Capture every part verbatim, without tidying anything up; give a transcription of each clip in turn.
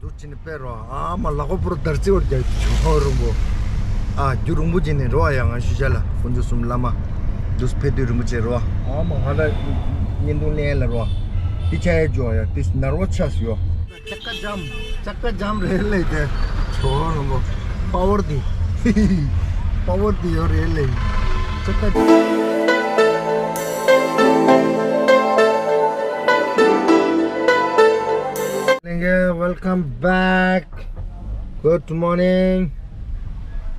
འདུག་ཅི་ནི་པེ་རོ། ཨ་མ་ལག་པ་པུ་ར་དར་ཙི་བར་རྒྱ་ཆུ་ཧོ་རུང་བོ། ཨ་རྒྱུ་རུང་བོ་ཅི་ནི་རོ་ཡ། ང་ཤི་ཤ་ལ་ཀུན་འཇུ་གསུམ་བླ་མ་འདུག་ཕེ་དུས་རུང་བོ་ཅི་རོ། ཨ་མ་ང་ད་བརྙན་ཐུང་ལེན་ལ་རོ། དེ་ཆ་ཡ་ཇོ་ཡ་དེ་ནར་བ་ཆ་སུ་ཡོ། ཅ་ཀ་ཇམ། ཅ་ཀ་ཇམ་རེད་ལེ་དེ། ཆོ་རུང་བོ། པ་ཝར་དེ། པ་ཝར་དེ་ཡོ་རེད་ལེ། ཅ་ཀ་ཇམ། Welcome back. Good morning.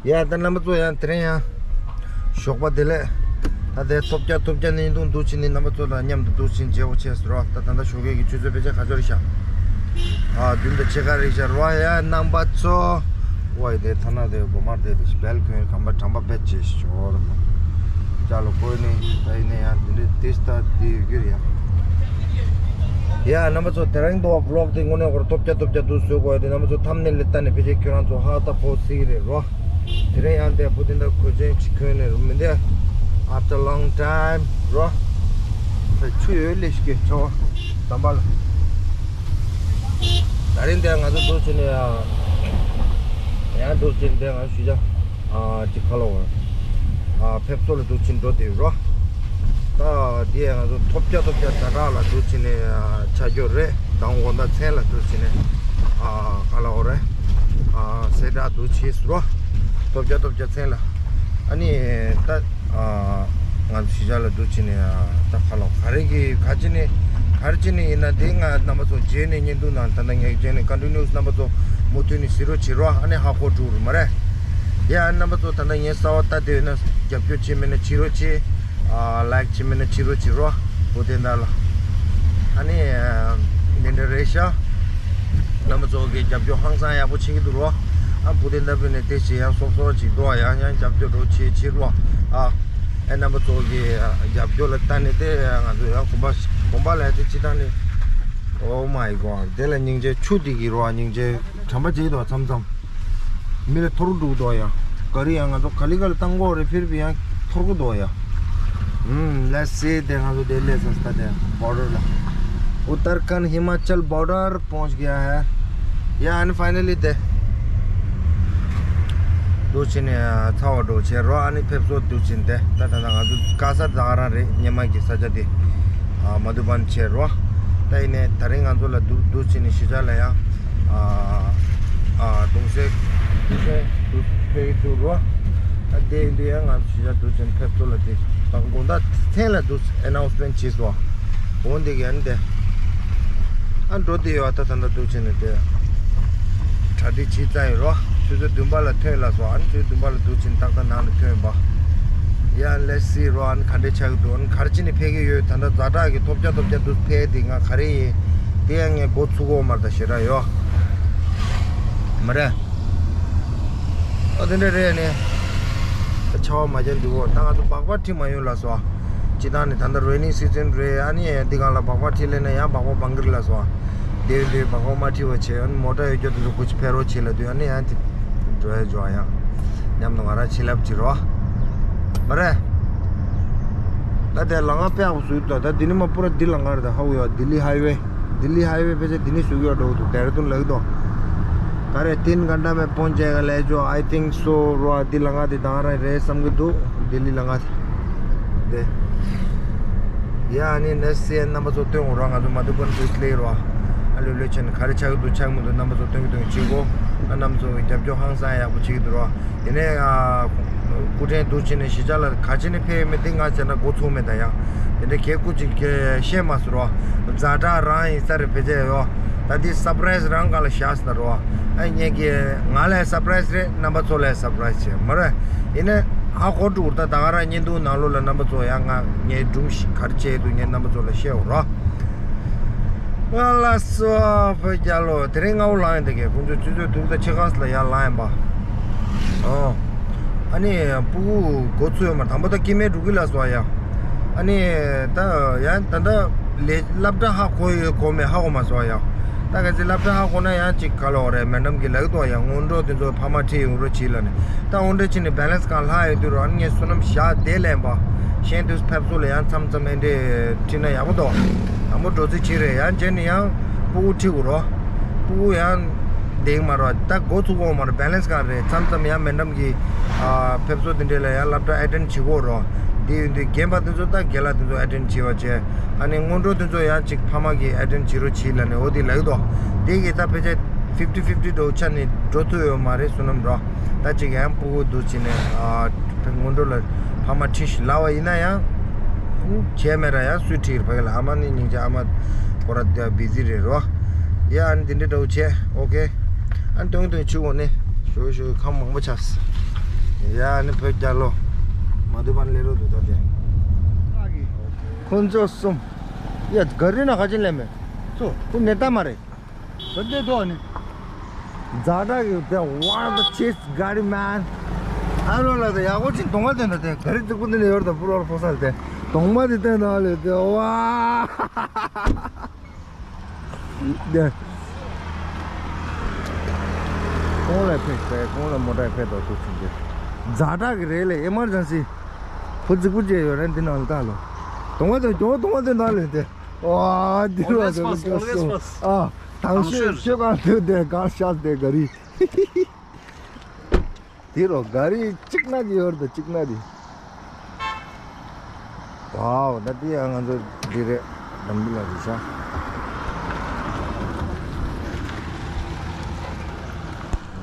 ཡ་ད་རྣམ་པ་ཚོ་ཡང་དེ་རིང་ཡང་ཞོགས་པ་བདེ་ལེགས། ད་དེ་ཐོབ་རྒྱ་ཐོབ་རྒྱ་ནས་འདུག་འདུག་ཅི་ནི་རྣམ་པ་ཚོ་དང་མཉམ་དུ་འདུག་ཅི་ནི་མཇལ་བ་བྱས་ཟེར་བ། ད་ད་ལྟ་ཞོགས་ཀས་ཀྱི་ཆུ་ཚོད་ཕལ་ཆེར་ག་ཚོད་རེད་ཤག་ཨ་བདུན་དང་ཕྱེད་ཀ་རེད་ཤག་རོ། ཡ་རྣམ་པ་ཚོ། ཝའི་དེ་ཐ་ན་དེ་སྒོ་མར་དེ་དེ་བལ་ཁོན་གམ་པ་གྲམ་པ་བེད་ཅེས་ཞོར་མ། ཅ་ལོ་ཀོ་ནི་ད་ཡིན་ནི་ཡང་དེ་འདྲའི་དེ་ལྟ་དེ་ཡོད་རྒྱུ་རེད་ཡ། ཡ་རྣམ་པ་ཚོ་དེ་རིང་དུ་བ་ཝི་ལོག་དེ་དངོས་གནས་ཁོ་ར་ཐོབ་རྒྱ་ཐོབ་རྒྱ་འདུག་བཟོས་དགོས་ཡ་དེ། རྣམ་པ་ཚོ་ཐམ་ནེལ་ལ་ལྟ་ནས་ཕལ་ཆེར་ཁྱོད་རང་ཚོ་ཧ་ད་ཕོ་སི་རེད་རོ། དེ་རིང་ཡང་དེ་བུ་དེ་འདྲ་གོས་ཆེན་ཅིག་གོན་ནས་རུ་མི་འདི། After long time རོ། ཆུ་ཡོད་ལེ་ཞིག་གི་ཆོ་དམ་པ་ལ། ད་རིང་དེ་ང་ཚོ་འདུག་ཅི་ནི་ཡང་འདུག་ཅི་ནི་དེ་ང་ཞུ་བྱ། ཨ་ཅིག་ཁ་ལོ་བ། ཨ་ཕེབས་བསུ་ལ་འདུག་ཅི་ནི་འགྲོ་དེ་རོ། ད་དེ་ང་ཚོ་ཐོབ་རྒྱ་ཐོབ་རྒྱ་ཛ་དྲག་ལ་འདུག་ཅི་ནི་ཆ་རྒྱུ་རེད། དང་དགོང་དག་མཚན་ལ་འདུག་ཅི་ནི་ཨ་ཁ་ལོ་བ་རེད། ཨ་སེ་དྲག་འདུག་ཅི་རོ། ཐོབ་རྒྱ་ཐོབ་རྒྱ་མཚན་ལ། ཨ་ནི་ད་ཨ་ང་ཚོ་ཤི་ཇ་ལ་འདུག་ཅི་ནི་ད་ཁ་ལོ་ག་རེ་གི་ག་ཅི་ནི་ག་རེ་ཅི་ནི་ཡིན་ན་དེ་ང་རྣམ་པ་ཚོ་རྗེས་ནས་བརྙན་ཐུང་ནང་ད་ལྟ་ངས་རྗེས་ནས་ཀོན་ཊི་ནིའུ་སི་རྣམ་པ་ཚོ་མུ་མཐུད་ནས་གཟིགས་རོགས་བྱེད་རོགས། ཨ་ནི་ཧ་གོ་འགྲོ་རུ་མ་རེད། ཡ་རྣམ་པ་ཚོ་ད་ལྟ་ངའི་གསར་བ་ལྟ་དེ་ཡོད་ན་རྒྱབ་སྐྱོར་བྱེད་མེད་ན་བྱེད་རོགས་བྱེད། ཨ་ལའིཀ་བྱེད་མེད་ན་བྱེད་རོགས་བྱེད་རོགས་བུ་དེ་འདྲ་ལ། ཨ་ནི་འདི་འདྲ་རེད་ཤག་རྣམ་པ་ཚོ་གི་རྒྱབ་སྐྱོར་ཧང་སང་ཡག་པོ་བྱེད་ཀྱི་འདུག་རོ། ཨ་བུ་དེ་འདྲ་བུ་ནས་དེ་བྱེད་ཡང་སོབ་སོབ་ཅིག་འགྲོ་ཡང་ཡང་རྒྱབ་སྐྱོར་རོགས་བྱེད་བྱེད་རོགས། ཨ་ཨེ་རྣམ་པ་ཚོ་གི་རྒྱབ་སྐྱོར་ལ་ལྟ་ནས་དེ་ང་ཚོ་ཡང་གོམ་པ་གོམ་པ་ལ་དེ་ཅི་ད་ནི། Oh my god དེ་ལ་སྙིང་རྗེ། ཆུ་དེ་གི་རོ། སྙིང་རྗེ། གྲམ་པ་བརྗེད་འདུག་མཚམས་མཚམས། མི་ལ་འཐོར་འགྲོ་འདུག་ཡ། ག་རེ་ཡང་ང་ཚོ་ག་ལི་ག་ལི་བཏང་གོ་རེད། ཕིར་བི་ཡང་འཐོར་གི་འདུག་ཡ། ཧུམ། Let's see དེ་ང་ཚོ་དེ་སླེབས་སོང་། ད་དེ་border ལ། Uttarakhand Himachal border पहुंच गया है। ཡ་ཨ་ནི་ཕའི་ནལ་ལི་དེ། འདུག་ཅི་ནི་ཚ་བ་འགྲོ་བྱེད་རོ། ཨ་ནི་ཕེབས་བསུ་འདུག་ཅི་ནི་དེ་ད་ད་ད་ང་ཚོ་ག་ས་ད་ག་རང་རེད། སྙེ་མ་གི་ས་ཆ་དེ། ཨ་མ་དུ་བན་བྱེད་རོ། ད་ཡིན་ནས་ད་རིང་ང་ཚོ་ལ་འདུག་འདུག་ཅི་ནི་ཤི་ཇ་ལ་ཡང་། ཨ་ཨ་གདུང་སེམས་གདུང་སེམས་འདུག་ཕེབས་ཀྱི་འདུག་རོ། ཨ་དེ་ཡིན་དུས་ཡང་ང་ཚོ་ཤི་ཇ་འདུག་ཅི་ནི་ཕེབས་བསུ་ལ་དེ་ད་དགོང་དག་མཚན་ལ་འདུག་ཨ་ནའུན་སི་མེན་ཊི་བྱས་སོ། འོ་འདི་ག་ནི་དེ། ཨ་འགྲོ་དེ་ཡོད། ད་ད་ད་འདུག་ཅི་ནི་དེ། གྲ་སྒྲིག་བྱེད་ཙང་ཡིན་རོ། ཆུ་ཚོད་བདུན་པ་ལ་ཐོན་ལ་སོ། ཨ་ནི་ཆུ་ཚོད་བདུན་པ་ལ་འདུག་ཅི་ནི་ཏག་ཏག་ནང་ལ་ཐོན་པ། ཡ་let's see རོ། ཨ་ནི་ག་འདྲས་ཆགས་ཀྱི་འདུག་ཨ་ནི་ག་རེ་བྱས་ནས་ཕེབས་ཀྱི་ཡོད། ད་ལྟ་ཛ་དྲག་གི་ཐོབ་རྒྱ་ཐོབ་རྒྱ་འདུག་ཕེབས་དེ་ང་ག་རེ་ཡིན། དེ་ཡང་ངས་མགོ་ཚུགས་གོ་མ་རེད། ད་ཞེ་དྲག་ཡོད་མ་རེད། ཨ་དེ་འདྲ་རེད་ནི། ད་ཆར་པ་མ་རྒྱག་འདུག་གོ་ད་ང་ཚོ་སྦག་སྦག་ཁྲིད་མ་ཡོང་ལ་སོ། སྤྱིར་བཏང་ནི་ད་ལྟ་རེ་ནི་སི་ཛན་རེད། ཨ་ནི་འདི་སྒང་ལ་སྦག་སྦག་ཁྲིད་སླེབས་ན་ཡང་སྦག་སྦག་སྦང་གི་རེད་ལ་སོ། དེ་འདྲའི་སྦག་སྦག་མ་ཁྲིད་པ་བྱས། ཨ་ནི་མོ་ཊ་ཡོད་རྒྱུ་དེ་ཚོ་སྒོ་ཕྱེ་ཕེབས་རོགས་བྱེད་ལབ་དུས། ཨ་ནི་ཡང་དེ་འགྲོ་ཡ་འགྲོ་ཡ་ཡང་མཉམ་དུ་ང་རང་བྱིན་རླབས་བྱེད་རོགས། མ་རེད། ད་དེ་ལམ་ཁ་དཔེ་ཡག་པོ་བཟོས་འདུག་ད་འདི་ནི་མ་པུ་ར་འདི་ལམ་ཁ་རེད། ད་ཧ་གོ་ཡོད། ལྡི་ལི་ཧའི་ཝེ། ལྡི་ལི་ཧའི་ཝེ་ཕལ་ཆེར་འདི་ནས་བཟོ་གི་ཡོད་འགྲོ་གི་འདུག་ཌེ་ར་ཌུན་ལབ་ཀྱི་འདུག་ག་རེ་ཏིན་གྷན་ཊ་མེ་པོན་ཇེ་ག་ལེ་ཇོ། I think so རོ། འདི་ལམ་ཁ་དེ་ད་རང་རེད་བསམ་གྱི་འདུག་ལྡི་ལི་ལམ་ཁ་དེ། ཡ་ཨ་ནི་ནས་སེ་རྣམ་པ་ཚོ་སྟོན་འོང་རོགས། ང་ཚོ་མ་དུ་ཀོན་ཊི་སླེབས་རོགས། ཨ་ལོ་ལོ་ཆེན་ག་རེ་ཆགས་ཀྱི་འདུག་ཆགས་མི་འདུག་རྣམ་པ་ཚོ་སྟོན་གྱི་འདུག་བྱེད་གོ་ཨ་རྣམ་པ་ཚོ་གི་རྒྱབ་སྐྱོར་ཧང་སང་ཡག་པོ་བྱེད་ཀྱི་འདུག་རོགས། དེ་ནས་ཨ་སྐུ་ཕྲེང་འདུག་ཅི་ནས་གཞིས་ཆགས་ལ་ག་ཅི་ནས་ཕེབས་ཡོད་མེད་དེ་ང་བྱས་ན་མགོ་ཚོས་མེད་ད་ཡ། དེ་འདྲ་གལ་སྐུ་ཅིག་གིས་བཤད་མ་སོང་རོ། ཛ་དྲག་རང་ཡིན་ས་རེད་ཕལ་ཆེར་ཡོ། ད་འདི་སར་པ་རའི་ཛི་རང་སྒང་ལ་བཞག་ཟེར་རོ། ཨ་ངས་ཀྱི་ང་ལ་སར་པ་རའི་ཛི་རེད། རྣམ་པ་ཚོ་ལ་སར་པ་རའི་ཛི་བྱས་མ་རེད། ཡིན་ནའི་ཧ་གོ་འགྲོ་ད་ད་ག་རང་བརྙན་ཐུང་ནང་ལོགས་ལ་རྣམ་པ་ཚོ་ཡང་ང་ངའི་སྒྲུང་ཞིག་ག་རེ་བྱས་འདུག་ངས་རྣམ་པ་ཚོ་ལ་བཤད་འོ་རོ། ང་ལ་སོ་ཕ་རྒྱལ་ལོ། དེ་རིང་སྔ་པོ་ལངས་ཡིན་ད་གས། དཀོན་མཆོག་ཆུ་ཚོད་དྲུག་དང་ཕྱེད་ཀ་ལ་ཡར་ལངས་ཡིན་པ། ཨོ། ཨ་ནི་སྤུ་གུ་མགོ་ཚོས་ཡོད་མ། དང་པོ་ད་སྐྱེ་དམན་འགྲོ་གི་ལ་སོ་ཡ། ཨ་ནི་ད་ཡང་ད་ད་ལས་སློབ་གྲྭ་ཧ་གོ་ཡོད་གོ་མེད་ཧ་གོ་མ་སོ་ཡ། ད་ག་ཚོད་སློབ་གྲྭ་ཧ་གོ་ན་ཡང་ཅིག་ག་ལ་འོ་རེད། མེ་ཌམ་གྱིས་ལབ་འདུག་ཡ། སྔོན་འགྲོ་དེ་ཚོ་ཕ་མ་ཁྲིད་ཡོང་རོགས་བྱེད་ལབ་ནས། ད་འོ་འདྲ་བྱས་ནས་བེ་ལན་སི་གང་ལྷག་ཡོད་དུས་རོ། ཨ་ནི་ངས་བསོད་ནམས་བཞག་བསྡད་ལེན་པ། གཞན་དུས་ཕེབས་བསུ་ལ་ཡང་མཚམས་མཚམས་ཨེ་འདྲས་ཁྲིད་ན་ཡག་པོ་འདུག་དང་པོ་འགྲོ་རྩིས་བྱེད་རེད། ཡང་རྗེས་ནས་ཡང་སྤུ་གུ་ཁྲིད་དགོས་རོ། སྤུ་གུ་ཡང་ དེང་མ་རོ་ད་འགོ་ཚུགས་འོང་མ་རོ་བེ་ལེན་སི་ག་རེད། མཚམས་མཚམས་ཡང་མེ་འགྲམ་གྱི་ཨ་ཕེབས་བསུ་དེ་འདྲས་ལ་ཡང་སློབ་གྲྭ་ཨེ་ཊེན་བྱེད་དགོས་རོ། དེ་ཡིན་དུས་རྒན་པ་དེ་ཚོ་ད་རྒན་ལགས་དེ་ཚོ་ཨེ་ཊེན་བྱེད་པ་བྱས། ཨ་ནི་སྔོན་འགྲོ་དེ་ཚོ་ཡང་ཅིག་ཕ་མ་གི་ཨེ་ཊེན་བྱེད་རོགས་བྱེད་ལབ་ནས་འོ་དེ་ལབ་ཀྱི་འདུག་དེ་གི་ད་ཕལ་ཆེར་ཕིབ་ཊི་ཕིབ་ཊི་འགྲོ་ཆ་ནས་འགྲོ་ཐུབ་ཡོད་མ་རེད་བསོད་ནམས་རོ། ད་ཅིག་ཡང་སྤུ་གུ་འདུག་བྱས་ནས་ཨ་སྔོན་འགྲོ་ལ་ཕ་མ་ཁྲིད་ཤིག་ལབ་པ་ཡིན་ན་ཡང་བྱས་མེད་ར། ཡང་སུས་ཁྲིད་ཕ་གི་ལ། ཨ་མ་ནི་སྙིང་རྗེ། ཨ་མ་ཁོ་ར་དེ་བི་ཟི་རེད་རོ། ཡ་ཨ་ནི་དེ་འདྲའི་འདྲ་བོ་བྱས། ཨོ་ཁེ། ཨ་ནི་ཏོང་ཏོང་ཆུ་འོ་ནི་ཞོ་ཞོ་ཁམས་མང་པོ་ཆགས། ཡ་ཨ་ནི་བོད་རྒྱལ་ལོ། མ་དུ་བན་ལེ་རོ་དུ་ད་དེ། ཁོང་ཚོ་གསུམ། ཡ་ག་རི་ན་ཁ་ཅན་ལེ་མེ། ཚོ་ཁོ་ནེ་ཏ་མ་རེད། བོད་དེ་ཐོག་ནི། ཛ་དྲག་གི་དེ་what the chase got it man། ཨ་ལོ་ལ་དེ་ཡག་པོ་ཅིག་གདོང་པ་དེ་འདྲ་དེ་ག་རི་རྫིག་པོ་དེ་འདྲ་ཡོད་རེད། ད་པུར་བར་ཕོ་སལ་དེ་གདོང་པ་དེ་བསྟན་ད་ལེ་དེ་ཝ། དེ། གོང་ལ་ཕེབས་པས་གོང་ལ་མོ་ཊ་ཕེབས་དོ་ཐུག་ཚིག་དེ། ཛ་དྲག་གི་རེད་ལེ། ཨེ་མར་ཇན་སི། ཕོ་རྫིག་པོ་ཅིག་ཡོད་རེད་འདི་ནང་ལ་ད་ལོ། གདོང་པ་དེ་གདོང་པ་དེ་ད་ལེ་དེ། ཝ་འདི་རུ་Always ཟེར་first, གོ་always སོང་first། ཨ། དང་ཤོས་ཤོས་གང་དུ་དེ་གར་ཤག་དེ་ག་རི། དེ་རོ་ག་རི་གཅིག་ན་གི་ཡོད་རེད་ད་གཅིག་ན་དེ། ཝའོ་ད་དེ་ཡང་ང་ཚོ་འདི་རེད། འགྲམ་འདི་ལ་རེད་ཤག་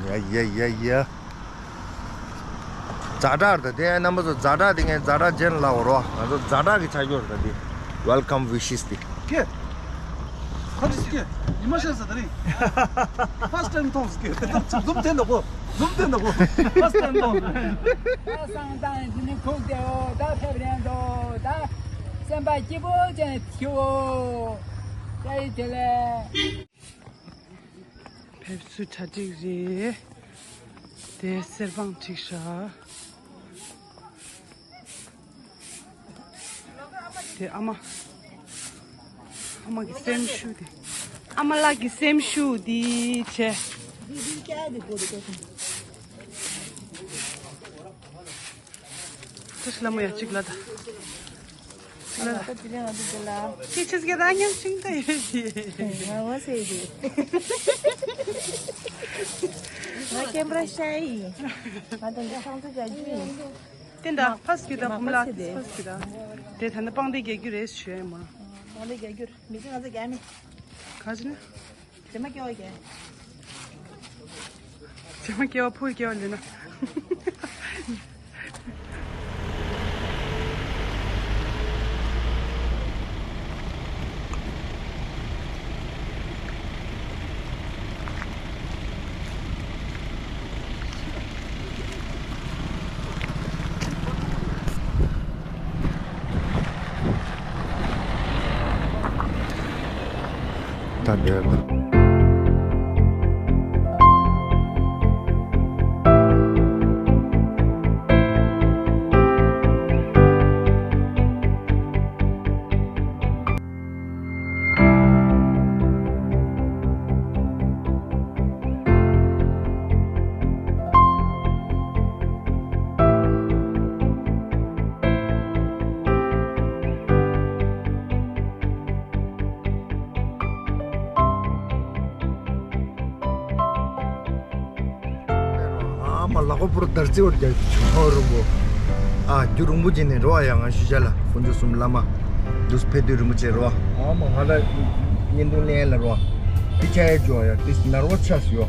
ཡ་ཡ་ཡ་ཡ། ཛ་དྲག་རེད་ད་དེ། རྣམ་པ་ཚོ་ཛ་དྲག་དེ་ངས་ཛ་དྲག་ཅན་ལབ་རོ། ང་ཚོ་ཛ་དྲག་གི་ཆ་ཡོད་རེད་ད་དེ། Welcome wishes དེ། ཀྱེ། ཁ་ཅིག་ཀྱེ། ཉི་མ་ཤར་ས་ད་རིང་། First time མཐོང་ཀྱེ། འཛུམ་དེ་འདྲ་གོ། འཛུམ་དེ་འདྲ་གོ། First time མཐོང་། ད་སང་ཏང་ཡིན་ཁུག་དེའོ། ད་ཕེབས་རན་དོ། ད་སེམས་པ་སྐྱིད་པོ་ཅན་ཐིའོ། ད་ཡི་དེ་ལས། ཕེབས་བསུ་གྲ་སྒྲིག་རེད། དེ་གསེར་བང་བསྒྲིགས་ཤག་དེ་ཨ་མ། ཨ་མ་གི་སེམས་ཤུགས་དེ། ཨ་མ་ལགས་ཀྱི་སེམས་ཤུགས་དེ་བྱས། ཏུ་ཤི་ལ་མོ་ཡ་གཅིག་ལ་ད། གཅིག་ལ་ད། ད་དེ་རིང་ང་ཚོ་འདི་ལ། ཁྱེད་ཆེ་སྐད་ད་མཉམ་ཤིང་ད་ཡོད་ཤི། ང་ངོ་ཟེར་གི། ང་ཀེམ་ར་ཤ་ཡི། ང་དང་འདི་ཁང་ཚོ་རྒྱག་རྒྱུ་ཡིན། དེ་འདྲ་ཕ་སྐྱིད་ད་བུམ་ལ་ཕ་སྐྱིད་ད། དེ་ད་ནི་པང་དེ་རྒྱག་རྒྱུ་རེད་ཞུ་ཡ་མ། པང་དེ་རྒྱག་རྒྱུ་མི་ཚེ་ང་ཚོ་རྒྱག་མི། ག་ཅི་ནི། ཇེ་མ་སྐྱེ་བ་རྒྱག་ཇེ་མ་སྐྱེ་བ་ཕུ་སྐྱེ་བ་ལེན་ན། ད་འདྲ་ལ། ཨ་མ་ལག་པ་པུ་ར་དར་རྩི་བར་རྒྱག་ཆུ་ཕ་རུང་པོ། ཨ་རྒྱུ་རུང་པོ་ཅན་ནས་རོ། ཡ་ང་ཞུ་བྱ་ལ་དཀོན་མཆོག་གསུམ་བླ་མ་འདུས་ཕེ་དུས་རིན་པོ་ཆེ་རོ། ཨ་མ་ང་ལ་བརྙན་ཐུང་ལེན་ལ་རོ། དེ་ཆ་ཡ་ཇོ་ཡ་དེ་ནར་བ་ཆགས་ཡོ།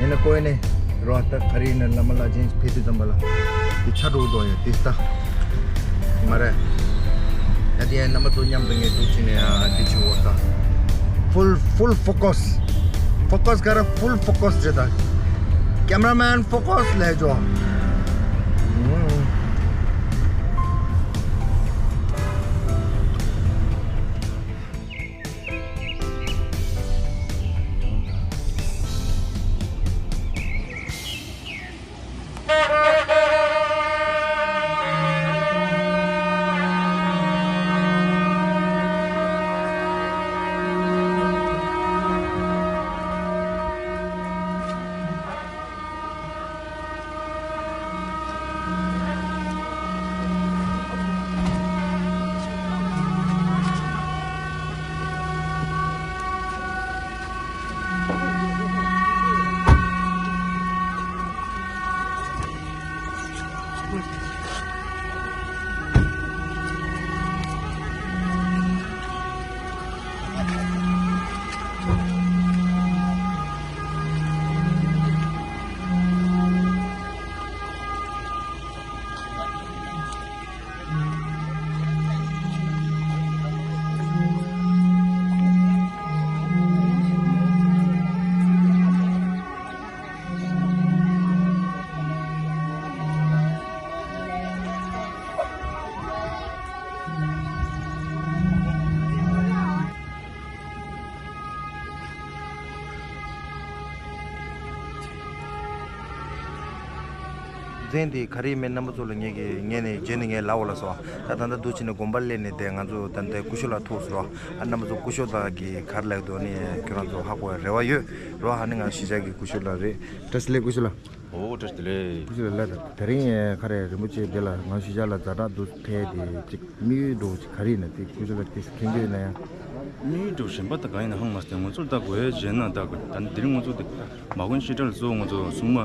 ཡིན་ན་ཀོ་ཡ་ནས་རོ། ད་ག་རེ་ཡིན་ན་བླ་མ་བླ་ཆེན་ཕེ་དུས་ཙམ་པ་ལ་དེ་ཆ་འགྲོ་འདུག་ཡ་དེ་ལྟ། མ་རེད། ད་དེ་ཡང་རྣམ་པ་ཚོ་མཉམ་དུ་ངས་འདུག་བྱས་ནས་ཡང་དེ་བྱེད་འོ་ད། Full full focus. Focus ཁ་ར་full focus རེད་ད། Cameraman focus ལས་ཇོ། ཚན་དེ་ག་རེ་ཡིན་མིན་རྣམ་པ་ཚོ་ལ་ངས་ཀྱི་ངས་ནས་རྗེས་ནས་ངས་ལབ་འོ་ལ་སོ། ད་ད་ལྟ་འདུག་ཕྱིན་ནས་དགོན་པ་སླེབས་ནས་དེ་ང་ཚོ་ད་ལྟ་སྐུ་ཞབས་ལགས་ཐུག་སོང་རོ། ཨ་རྣམ་པ་ཚོ་སྐུ་ཞབས་ལགས་ཀྱིས་ག་རེ་ལབ་འདུག་ནི་ཁྱོད་རང་ཚོ་ཧ་གོ་རེ་བ་ཡོད་རོ། ཨ་ནི་ང་གཞིས་ཆགས་ཀྱི་སྐུ་ཞབས་ལགས་རེད། བཀྲ་ཤིས་བདེ་ལེགས་སྐུ་ཞབས་ལགས། ཨོ་བཀྲ་ཤིས་བདེ་ལེགས། སྐུ་ཞབས་ལགས་ད་དེ་རིང་ག་རེ་རིན་པོ་ཆེ་འདི་ལ་ང་གཞིས་ཆགས་ལ་ཛ་དྲག་འདུག་ཐལ་དེ་ཅིག་དམིགས་ཡུལ་འདྲ་བོ་ཅིག་ག་རེ་ཡིན་ན་དེ་སྐུ་ཞབས་ལགས་དེ་མཁྱེན་གྱི་ཡོད་ན་ཡང་། དམིགས་ཡུལ་འདྲ་བོ་གཞན་པ་ད་གང་ཡིན་ན་ཧང་མ་སྟེ་ང་ཚོར་ད་དགོས་ཡ་བྱས་ན་ད་དགོས་ད་ནི་དེ་རིང་ང་ཚོ་དེ་མ་དགོན་ཤེས་བྲལ་གཙོ་བོ་ང་ཚོ་སྲུང་མ་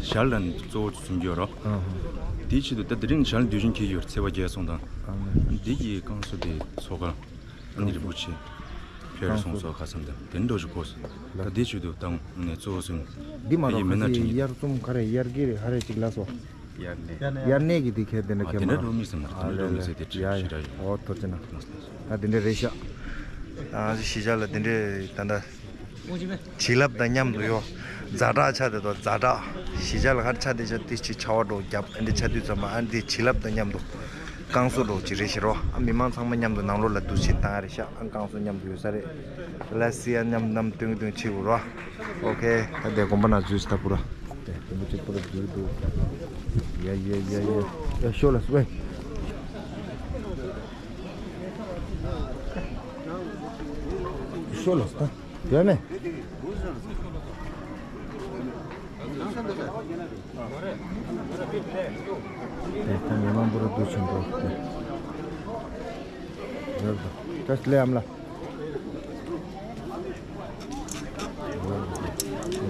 ཞལ་ལ་གཙོ་བོ་ཅིག་བཟུང་གི་ཡོད་རོ། ཨ་ཧ། དེའི་ཆེད་དུ་ད་དེ་རིང་ཞལ་འདོད་ཞེན་འཁྱེར་ཡོད་ཚེས་པ་བརྒྱད་སོང་དང་། ཨ་ནི་འདི་གི་བསྐང་གསོ་དེ་ཚོགས་ཁང་ཨ་ནི་རིན་པོ་ཆེ་ཕེབས་སོང་ཚོགས་ཁ་སང་དང་དེ་འདྲ་ཞིག་གོ་སོང་། ད་དེའི་ཆེད་དུ་ད་ནས་གཙོ་བོ་སོང་། འདི་མ་གཏོགས་ཁ་སང་དབྱར་གསུམ་ག་རེ་དབྱར་དགེ་རེད་ཧ་རེ་ཅིག་ལ་སོ། དབྱར་གནས་ཀྱི་དེ་ཁྱེད་དེ་འདྲ་ཁྱེད་མ་རོ། དེ་འདྲ་འགྲོ་མི་སེམས་ལ་དེ་འདྲ་འགྲོ་མི་སེམས་དེ་ཁྲིད་ཞེ་དྲག་ཡོད། ཨོ་ཐོབ་ཅི་ན། ད་དེ་འདྲ་རེད་ཤག་ཨ་གཞིས་ཆགས་ལ་དེ་འདྲ་ད་ལྟ་བྱིན་རླབས་དང་མཉམ་དུ་ཡོད། ཛ་དྲག་ཆགས་དེ་དང་ཛ་དྲག་གཞིས་ཆགས་ལ་ཧར་ཆགས་དེ་ཆགས་དེ་ཅིག་ཆར་པ་འདྲ་བོ་བརྒྱབ་ཨ་འདྲ་ཆགས་དུས་ཙམ་པ་ཨ་འདི་བྱིན་རླབས་དང་མཉམ་དུ་བསྐང་གསོ་འདྲ་བོ་ཅིག་རེད་ཤག་རོ། ཨ་མི་མང་ཚང་མ་མཉམ་དུ་ནང་ལོགས་ལ་འདུ་བྱེད་བཏང་ཡ་རེད་ཤག་ཨ་བསྐང་གསོ་མཉམ་དུ་ཡོད་ས་རེད། ལ་སི་ཡ་མཉམ་མཉམ་སྟོན་གི་སྟོན་གི་བྱེད་དགོས་རོ། ཨོ་ཁེ། ད་དེ་དགོན་པ་ནང་འཛུལ་ཞིག་ད་པུ་ར། དེ་དེ་མོ་ཅིག་པུ་ར་འཛུལ་འདུག་ཡ་ཡ་ཡ་ཡ། ཡ་ཤོ་ལ་སུ་བས། ཤོ་ལ་སུ་ད། ཡ་མེ། དེ་ད་མི་མང་པུ་ར་འདུ་ཆེན་པོ་དེ། ཡོད་དོ། ད་ལེ་ཨམ་ལ།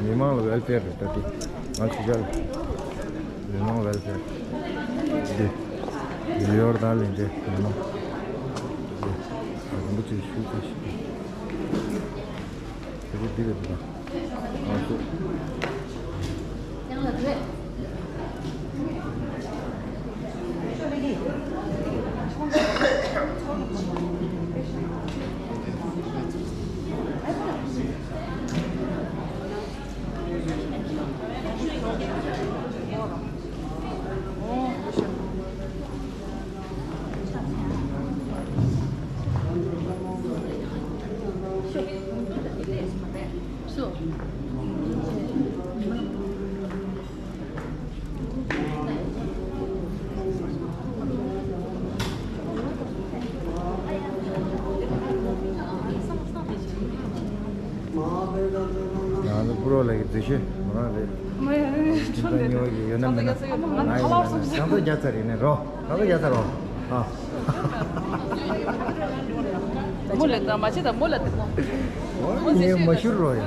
མི་མང་ལ་ཝེལ་ཕེར་རེད་ད་དེ། ང་ཆུ་ཆར། མི་མང་ཝེལ་ཕེར། འདི། ཡོར་དང་ལེན་ཏེ་མི་མང་། འདི། རིན་པོ་ཆེ་ཤུགས་ཆེ་ཞིག་དེ་ཚོ་འདི་རེད་འདུག་ང་ཚོ། ང་ཚོ་པུ་རོ་ལགས་ཀྱི་མཛེས་ཤོས་མོ་རང་རེད། ཁྱོད་ཚོ་ཉེ་བ་གི་ཡོད་ན་མེད་ན། ང་ཡིན་ན་ང་ཚོ་རྒྱ་ཚ་རེད་ནས་རོ། ང་ཚོ་རྒྱ་ཚ་རོ། ཨ། མོ་ལ་ད་མ་བྱེད་ད་མོ་ལ་ད། ངས་མ་ཤུར་རོ་ཡ།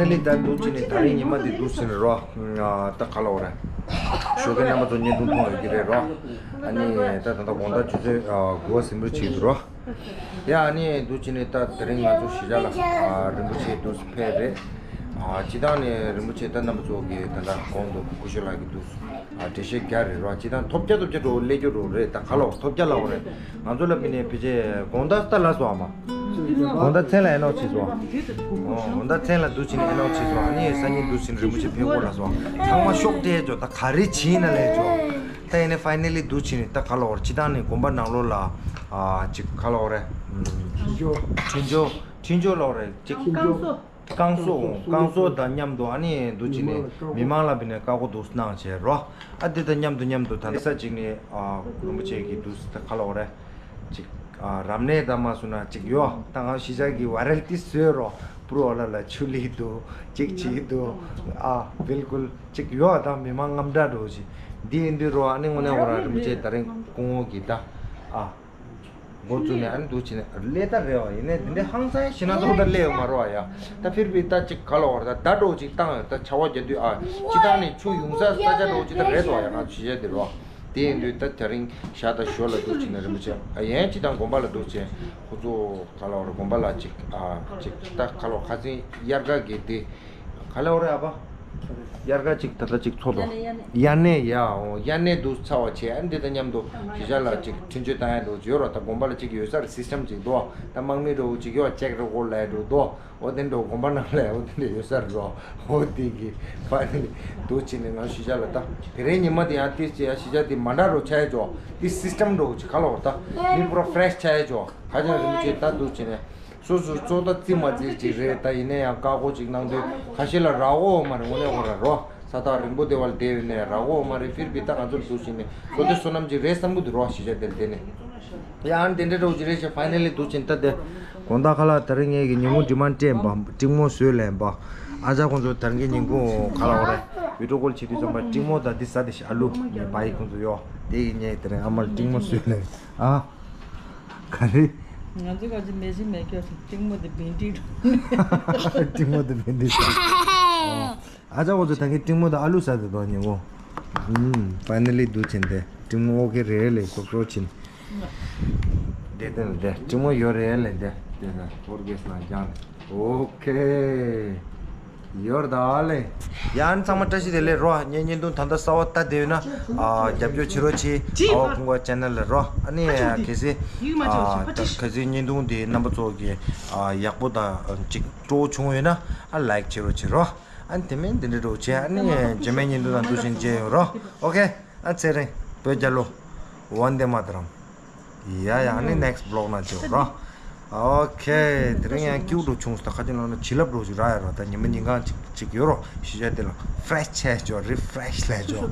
ནི་ད་འདུག་ཅི་ནི་ད་རིང་ཉི་མ་འདི་འདུག་ཟིན་རོ། ད་ག་ལ་བ་རེད། ཞོགས་ཀས་རྣམ་པ་ཚོ་བརྙན་ཐུང་མཐོང་ཡོད་ཀྱི་རེད་རོ། ཨ་ནི་ད་ད་ལྟ་དགོང་དག་ཆུ་ཚོད་དགུ་པ་ཟིན་པོ་བྱེད་ཀྱི་འདུག་རོ། ཡ་ཨ་ནི་འདུག་ཅི་ནི་ད་དེ་རིང་ང་ཚོ་གཞིས་ཆགས་ལ་རིན་པོ་ཆེ་འདུག་ཕེབས་རེད། སྤྱི་བཏང་ནས་རིན་པོ་ཆེ་ད་རྣམ་པ་ཚོ་གི་ད་ལྟ་གོང་དུ་སྐུ་ཞབས་ལགས་ཀྱི་འདུག་འགྲེལ་བཤད་རྒྱག་རེད་རོ། སྤྱི་བཏང་ཐོབ་རྒྱ་ཐོབ་རྒྱ་འགྲོ་ལས་རྒྱུ་རོ་རེད། ད་ག་ལ་བ་ཐོབ་རྒྱ་ལ་བ་རེད། ང་ཚོ་ལ་ཕི་ནས་ཕི་ཆེ་དགོང་དག་ལྟ་ལ་སོ་ཨ་མ། དགོང་དག་མཚན་ལ་ཨེ་ནོག་བྱེད་སོ། དགོང་དག་མཚན་ལ་འདུག་ཅི་ནི་ཨེ་ནོག་བྱེད་སོ། ཨ་ནི་སང་ཉིན་འདུག་ཅི་ནི་རིན་པོ་ཆེ་ཕེབས་གོ་ལ་སོ། ཚང་མ་ཤོག་དྲེད་ཅོ། ད་ག་རེ་བྱིན་ན་ལས་ཅོ། ད་ཡིན་ནི་ཕའི་ནལ་ལི་འདུག་ཅི་ནི་ད་ག་ལ་བར་སྤྱི་བཏང་ནི་དགོན་པ་ནང་ལོགས་ལ་ཨ་ཅིག་ག་ལ་བ་རེད། འཕྲིན་བཅོལ། འཕྲིན་བཅོལ་ལོག་རེད་ཅིག་བསྐང་གསོ། བསྐང་གསོ་བསྐང་གསོ་དང་མཉམ་དུ་ཨ་ནི་འདུག་ཅི་ནི་མི་མང་ལ་བི་ནས་བཀའ་བསྒོ་འདུག་གནང་བྱས་རོ། ཨ་འདི་དང་མཉམ་དུ་མཉམ་དུ་ད་ས་ཅིག་ནི་ཨ་རིན་པོ་ཆེ་གི་འདུག་ད་ག་ལ་བ་རེད། ཅིག་ཨ་རབ་གནས་དང་མ་སུ་ན་ཅིག་ཡོ། ད་ང་གཞིས་ཆགས་ཀྱི་བ་རལ་ཏི་བཟོས་རོ། པུ་རོ་ལ་ལ་ཆུ་ལི་འདུག་ཅིག་བྱི་འདུག་ཨ་བིལ་ཀུལ་ཅིག་ཡོ། ད་མི་མང་རྔམ་དྲག་འགྲོ་ཅིག་འདི་ཡིན་དུས་རོ། ཨ་ནི་དངོས་གནས་ཁོ་རང་རིན་པོ་ཆེ་ད་རིང་སྐུ་ངོ་གི་ད་ཨ་འགོ་བཙུགས་ནས་ཨ་ནི་འདུག་ཅི་ནས་ལས་ད་རེད་བ། ཡིན་ནས་འདི་འདྲའི་ཧང་སང་ཞེ་ན་ཚོགས་ད་ལས་ཡོད་མ་རོ་ཨ་ཡ། ད་ཕིར་བི་ད་ཅིག་ག་ལ་བར་ད་ད་འགྲོ་ཅིག་བཏང་ཡོད། ད་ཆ་བ་རྒྱ་དུས་ཨ་ཅི་ད་ནི་ཆུ་ཡོང་ས་ས་ཆ་འགྲོ་ཅིག་ད་རེད་དོ་ཨ་ཡ། ང་ཚོ་གཞིས་ཆགས་འདི་རོ། དེ་ཡིན་དུས་ད་དེ་རིང་ཞག་དང་ཞོ་ལ་འདུག་ཅི་ནས་རིན་པོ་ཆེ་ཨ་ཡན་ཅི་དང་དགོན་པ་ལ་འདུག་ཅི། ཁོ་ཚོ་ག་ལ་བར་དགོན་པ་ལ་ཅིག་ཨ་ཅིག་ད་ག་ལ་བར་ཁ་སང་དབྱར་ཁ་གི་དེ་ག་ལ་བར་ཨ་ཕ། དབྱར་ཁ་ཅིག་ད་ལྟ་ཅིག་ཚོགས་དོ། དབྱར་གནས་ཡ་འོ་དབྱར་གནས་འདུག་ཚར་བ་བྱས། ཨ་འདི་དང་མཉམ་དུ་གཞིས་ཆགས་ལ་ཅིག་འཕྲིན་བཅོལ་བཏང་ཡ་འདུག་ཅི་ཡོད་རོ། ད་དགོན་པ་ལ་ཅིག་ཡོད་ས་རེད། སི་སི་ཊམ་ཅིག་འདུག་ད་དམག་མི་འགྲོ་ཅིག་ཡོད་ཅེག་རེ་གོ་ལ་འགྲོ་འདུག་འོ་དེ་འགྲོ་དགོན་པ་ནང་ལ་འོ་དེ་འདྲ་ཡོད་ས་རེད་རོ། འོ་དེ་གི་ཕ་ནི་འདུག་ཅི་ནས་ང་གཞིས་ཆགས་ལ་ད་དེ་རིང་ཉི་མ་དེ་ཡང་ཏིས་ཅི་ཡ་གཞིས་ཆགས་དེ་མ་འདྲ་རོ་ཆ་ཡ་ཅོ། དེ་སི་སི་ཊམ་འགྲོ་ཅིག་ག་ལ་བར་ད་མི་པུ་ར་ཕི་རེ་ཤི་ཆ་ཡ་ཅོ། ཁ་ཅང་རིན་པོ་ཆེ་ད་འདུག་ཅི་ནས་སོ་སོ་གཙོ་ད་རྩིས་མ་རྩིས་ཅིག་རེད། ད་ཡིན་ན་ཡང་བཀའ་བསྒོ་ཅིག་གནང་དུས་ཁ་ཤས་ལ་རག་འོ་མ་རེད། དངོས་གནས་ཁོ་ར་རོ། ས་ཐག་རིང་པོ་དེ་བ་ལ་བསྡད་ཡོད་ནས་རག་འོ་མ་རེད། ཕིར་བི་ད་ང་ཚོ་ལ་འདུག་ཅི་ནས་བསོད་བདེ་བསོད་ནམས་ཅིག་རེད་བསམ་གི་འདུག་རོ། གཞིས་ཆགས་དེར་བསྡད་ནས། ཡང་དེ་འདྲ་འགྲོ་ཅི་རེད་ཞེས་ཕའི་ནལ་ལི་འདུག་ཅི་ད་དེ། དགོང་དག་ཁ་ལག་དེ་རིང་ངེད་ཀྱི་ཉིན་གུང་ཌི་མན་ཌི་སྤྲད་པ་ཀྲིང་མོ་བཟོས་ལེན་པ། ཨ་ཅག་ཁོང་ཚོ་དེ་རིང་གི་ཉིན་གུང་ཁ་ལག་འོ་རེད། བི་ཌི་ཡོ་ཀོལ་བྱེད་དུས་ཙམ་པ་ཀྲིང་མོ་དང་འདི་ཟ་དེ་ཤི་ཨ་ལུ་ངས་བ་ཡི་ཁོང་ཚོ་ཡོ། དེ་ཡི་ངས་དེ་རིང་ཨ་མ་ལ་ཀྲིང་མོ་བཟོས་ལེན། ཨ། ག་རེ། ང་ཚོ་ག་ཅི་མེ་ཤི་མེ་ཀྱོ་ཀྲིང་མོ་དེ་བེན་ཏི་འགྲོ། ཀྲིང་མོ་དེ་བེན་ཏི་འགྲོ། ཨ་ཅག་འོ་ཚོ་ད་གིན་ཀྲིང་མོ་དང་ཨ་ལུ་ཟ་དེ་དོ་ཉིན་གུང་། ཨུམ། ཕའི་ནལ་ལི་འདུག་ཅི་དེ་ཀྲིང་མོ་ཨོ་ཁེ་རེད་ལེ་སོབ་སོབ་ཕྱིན། དེ་དེ་ལེ་དེ་ཀྲིང་མོ་ཡོད་རེད་ལེ་དེ་དེ་ན་ཧོར་གེས་ན་ཀྱང་ཨོ་ཁེ། ཡོར་ད་ལེ། ཡང་ཚང་མ་བཀྲ་ཤིས་བདེ་ལེགས་རོ། ངའི་བརྙན་ཐུང་ད་ལྟ་གསར་བ་ལྟ་བསྡད་ཡོད་ན་ཨ་རྒྱབ་སྐྱོར་བྱེད་རོགས་གྱིས། ཨ་བ་ཁུང་བ་ཆེ་ནལ་ལ་རོ། ཨ་ནི་གལ་སྲིད་ཨ་ད་གལ་སྲིད་བརྙན་ཐུང་དེ་རྣམ་པ་ཚོ་གི་ཨ་ཡག་པོ་དང་ཅིག་སྤྲོ་བོ་བྱུང་ཡོད་ན་ཨ་ལའིཀ་བྱེད་རོགས་གྱིས་རོ། ཨ་ནི་དེ་མིན་འདི་འདྲ་འགྲོ་བྱེད། ཨ་ནི་རྗེས་མའི་བརྙན་ཐུང་དང་འདུག་སེ་མཇལ་ཡོང་རོ། ཨོ་ཁེ། ཨ་ཚེ་རིང་བོད་རྒྱལ་ལོ། ཝན་དེ་མ་ཏ་རམ། ཡ་ཡ། ཨ་ནི་ནེག་སི་ཊི་བི་ལོག་ན་བྱེད་རོ། ཨོ་ཁེ། དེ་རིང་ཡང་སྐྱིད་པོ་འདྲ་བྱུང་སོང་། ད་ཁ་ཅིག་ལོག་ན་བྱིན་རླབས་འདྲ་ཅིག་རག་ཡ་རོ། ད་ཉི་མ་ཉིན་གང་ཅིག་ཅིག་ཡོད་རོ། གཞིས་ཆགས་དེ་ལ་ཕི་རེ་ཤི་ཆགས་ཆོག་རི་ཕི་རེ་ཤི་ལས་ཆོག